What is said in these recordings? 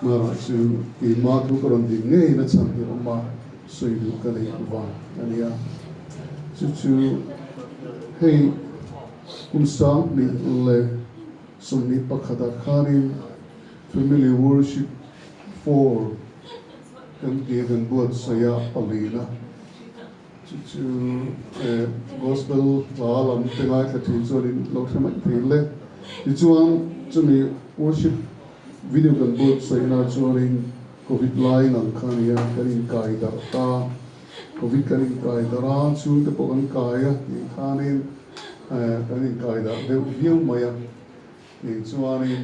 Marawh chu keimah thu ka rawn ding ngei na chhan hi awm a, sawi duh ka nei vang a nia. Chu chu hei kum 2021 ah khanin Family Worship 4 kan tia kan buatsaih a palina. Chu chu Gospel hla lam te ngaithla thin chuanin lo hre mai thei le. Tichuan chumi worship video kan buatsaihna chuanin Covid lai ngang kha nia kan inkai darh ta. Covid kan inkai darh a, chhungte pawh kan kai a tih khanin kan inkai darh deuh viau mai a. Tichuanin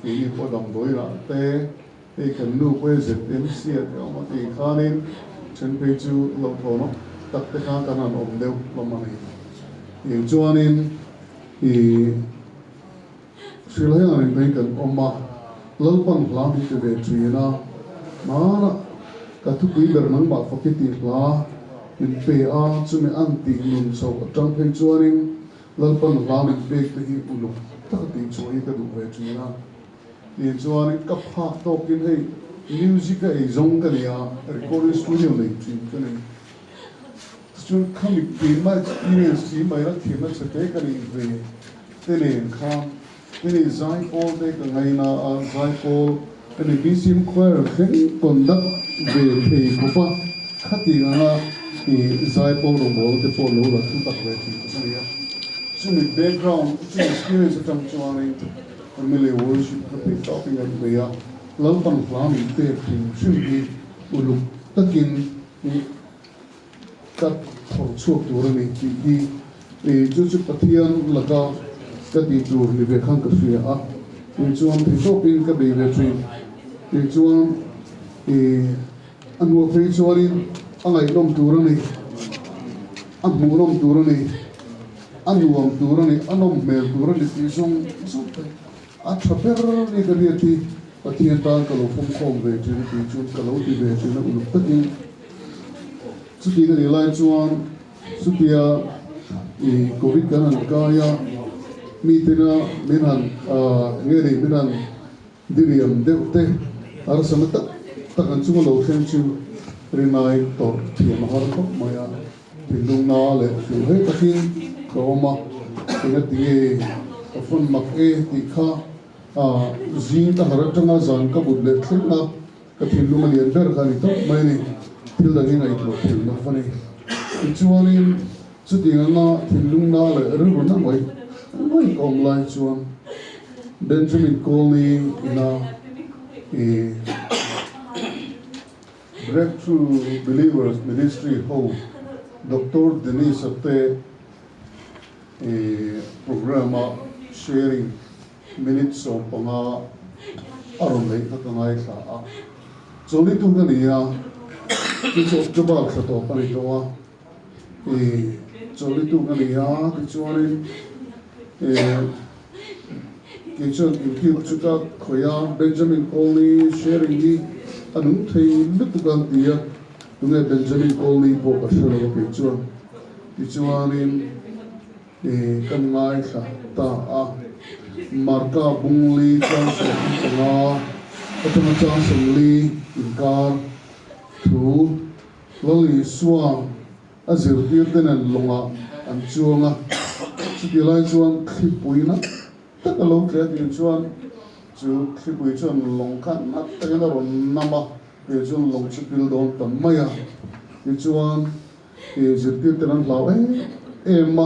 keini pawh damdawi lah te hei kan nu pawh hi ZMC ah te a awm a tih khanin then phei chu hlauhthawn awm tak te khan kan han awm deuh hlawm a ni. Tichuanin ih hrilhai ang reng phei kan awm a, Lalpan hla min ti ve thin a, hmanah ka thupui ber nangmah fak i tih hla min pe a, chumi an tih nun chhoh atang phei chuanin Lalpan hla min pek te hi uluk taka tih chhuah hi ka duh ve thin a. Tih chuan ka phak tawkin hei music a ei zawng ka nei a, recording studio nei thin ka nei. Tichuan khami keimah experience tih mai la thiamna chhe te ka neih ve te nen khan hei zaipawl te ka ngaina a, zaipawl ka nei BCM choir thleng conduct ve thei khawp a, khatiang anga ih zaipawl rawngbawlna te pawh lo la thu tak ve thin ka nei a. Chumi background, chumi experience atang chuanin family worship ka peih tawp in kan bei a, Lalpan hla min pek hrim hrim hi uluk takin ih ka phawrh chhuak tur a ni tih hi ih chu chu Pathian laka ka tih tur ni ve khan ka hria a, tih chuan thei tawpin ka bei ve thin tih chuan ih a hnuah phei chuanin a ngaihnawm tur a ni, a hmuhnawm tur a ni, a nuam tur a ni, a nawm hmel tur a ni tih zawng zawng te a tha ber ni ka hriat hi Pathian tan ka lo fawmkhawm ve thin a tih chuan ka lo ti ve thin a uluk takin. Chuti ka nih lai chuan chutia i Covid kan han kai a, mitena min han nge ni min han diriam deuh te harsatna tak tak an chunga lo thleng chu rinai tawrh thiam a har khawp mai a, thinlung na leh hrilh hle takin ka awm a, engatinge ka phone mak e tih kha zing ka har atanga zan ka but leh thleng a. Ka thinlung a lian ber kha a ni tawp mai a ni. Thil dang hi ngaihtuah thei lo a ni. Tichuanin chutiang anga thinlung na leh rilru na ngawih ngawih ka awm lai chuan Benjamin Colney ina i Breakthrough Believers Ministry ho Doctor Dennis-a te i programme-a sharing Minute 15 a rawn neih kha ka ngaithla a, chawlni tu ka ni a, chu chu October thla tawp a ni tawh a, i chawlni tu ka ni a, tichuanin i kei chuan YouTube chu ka khawih a, Benjamin Colney sharing hi a nung thei lutuk a an ti a, tunge Benjamin Colney pawh ka hre lo a kei chuan, tichuanin. I kan ngaithla ta a. Marka Bungli chang 15 atanga chang 40 inkar thu Lal Isua a zirtirte nen lawngah an chuang a, chutih lai chuan thlipui nat tak a lo tle tih chuan chu thlipui chuan lawng kha nat takin a rawn nam a, tih chuan lawng chu pil dawn ta mai a, tichuan I zirtirten an hlau em em a,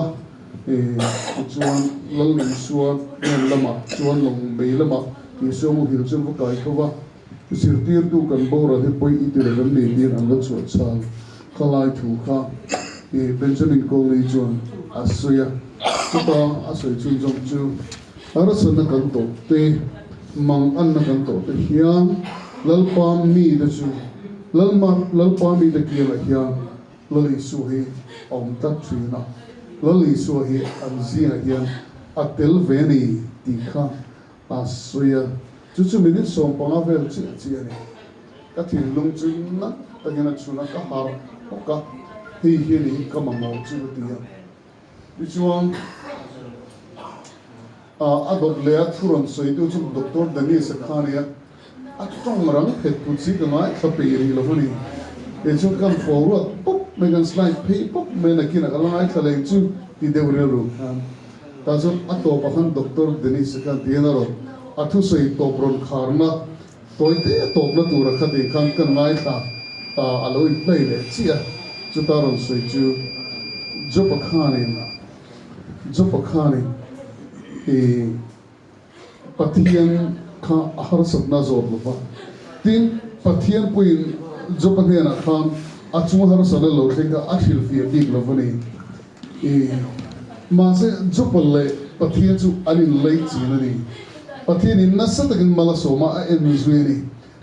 tichuan Lal Isua hnen lamah chuan lawng mei lamah Isua muhil chu an va kai tho va, zirtirtu kan boral hi pawi i ti lo em ni tiin an va chhuah chhal kha lai thu kha Benjamin Colney chuan a sawi a, chuta a sawi chhunzawm chu harsatna kan tawh te, manganna kan tawh te hian Lalpa mite chu Lalma Lalpa mite kiangah hian Lal Isua hi a awm tlat thin a, Lal Isua hi an zingah hian a tel ve a ni tih kha a sawi a, chu chu minute 15 vel chiah chiah a ni. Ka thinlung chu nat takin a chhun a, ka harh hawk a, hei hi a ni ka mamawh chu ka ti a. Tichuan, a dawt leh a thu rawn sawitu chu Doctor Dennis-a kha a ni a. A tawng rang phet put si ka ngaithla peih rih lo a ni. Kei chuan kan forward pawp mai, kan slide phei pawp mai a, nakinah ka la ngaithla leh chu ti deuh rilru khan. Tah chuan a tawpah khan Doctor Dennis-a khan ti hian a rawn a thusawi tawp rawn kharna tawi te tawpna tura kha ti khan kan ngaithla ta a lo in play leh chiah a, chuta rawn sawi chu Job-a khanin Job-a khanin i Pathian kha a harsatna zawt lo va. Tin, Pathian puiin Job-a hnenah khan a chunga harsatna lo thleng kha a hrilhfiah bik lo va ni. I, mahse, Job-a leh Pathian chu an inlei chin a ni. Pathianin nasa takin mal a sawm a, a en zui a ni.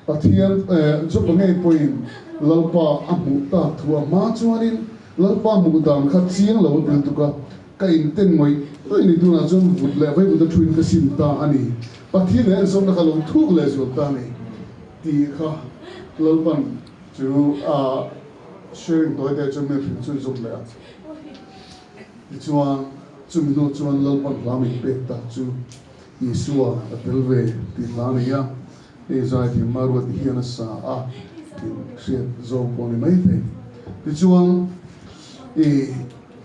Pathian, Job-a ngei pawhin Lalpa a hmuh tak thu a hma chuanin Lalpa hmuh dan kha chiang lo a bil tuk a, Ka inten ngawih ngawih ni tunah chuan vut leh vaivut a thuin ka sim ta a ni. Pathian leh enzawmna kha lo thuk leh zual ta a ni tih kha Lalpan chu a sharing tawi te chuan min hrilh chun zawk leh a. Tichuan chumi hnu chuan Lalpan hla min pek tak chu Isua a tel ve tih hla a ni a, hei zaithiam Maruati hian a sa a tih hriat zawk pawh a ni maithei. Tichuan i.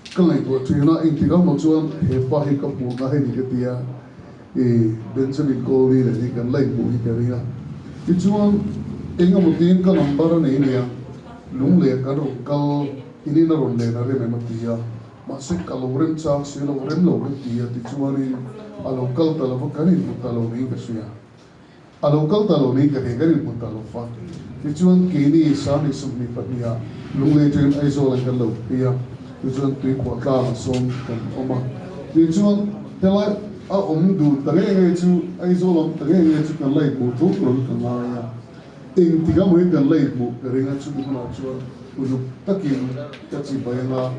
Ka ngaihtuah thin a, engtik ah maw chuan he pa hi ka hmuh na hei ni ka ti a, i Benjamin Colney leh hi kan la inhmuh hi ka ring a. Tichuan eng emaw tiin ka number a nei nia, lung leh kan rawn kal in in a rawn len a rem em a ti a, mahse ka lo rem chang si lo, rem lo ka ti a, tichuanin a lo kal ta lo va, kan inhmu ta lo niin ka hria. A lo kal ta lo niin ka hre kan inhmu ta lo fa. Tichuan keini Sangni 22 ah Lunglei atangin Aizawl ah kan lo phei a, tichuan Tuikhuah tlang ah sawn kan awm a. Tichuan helai a awm dun ta ngei ngei chu Aizawl awm ta ngei ngei chu kan la inhmuh thuk lo ka ngai a. Engtik ah maw hi kan la inhmuh ka ring a, chumi hunah chuan uluk takin ka chibai anga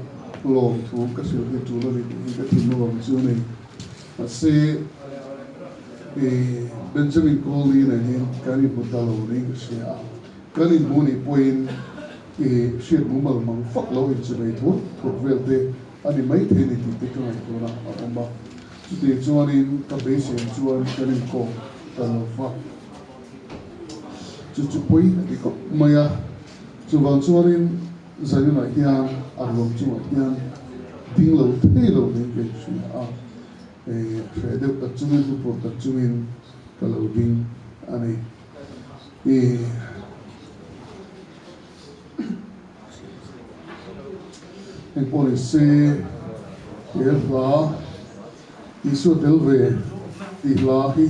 lawmthu ka hrilh hi tul a ni tih hi ka thinlung ang chu a ni. Mahse, i Benjamin Colney nen hian kan inhmu ta lo niin ka hria a, kan inhmu nih pawhin i hriat mumal mang fak lo inchimei thur thur vel te a ni maithei ni tih te ka ngaihtuahna a awm a. Chutiang chuanin ka beisei chuan kan inkawm ta lo va, chu chu pawi a ti khawp mai a. Chuvang chuanin Zaninah hian a ruam chungah hian ding lo thei lo niin ka inhria a, hreh deuh tak chungin hmuphur tak chungin ka lo ding a ni. Engpawh ni se he hla Isua tel ve tih hla hi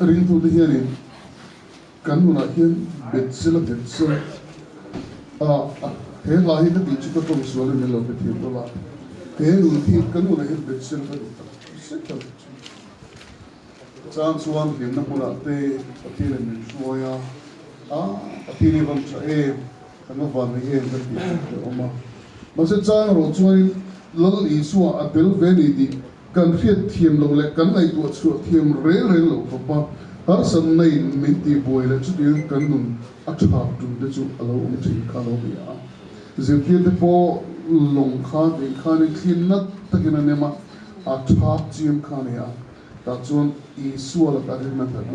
Ringtute hianin kan nunah hian bet sela bet sela a, he hla hi ka tih chu ka tawng sual em lo ka thiam lo a, he nun hi kan nunah hian bet sela ka duh tak zet a ni chu. Chang chuan hlimna hmunah te Pathianin min hruai a, a Pathian hi van tha em, kan va van nei em ka tih te a awm a. Mahse chang erawh chuanin Lal Isua a tel ve ni tih Kan hriat thiam loh leh kan ngaihtuah chhuah thiam reng reng loh khawp a, harsatna in min tih buai leh chutiang kan nun a thap tum te chu a lo awm thin kha lo ni a. Zirtir te pawh lawng kha tih khan in thlim nat takin a nem a, a thap chiam kha a ni a. Tah chuan Isua lakah rinna nghat.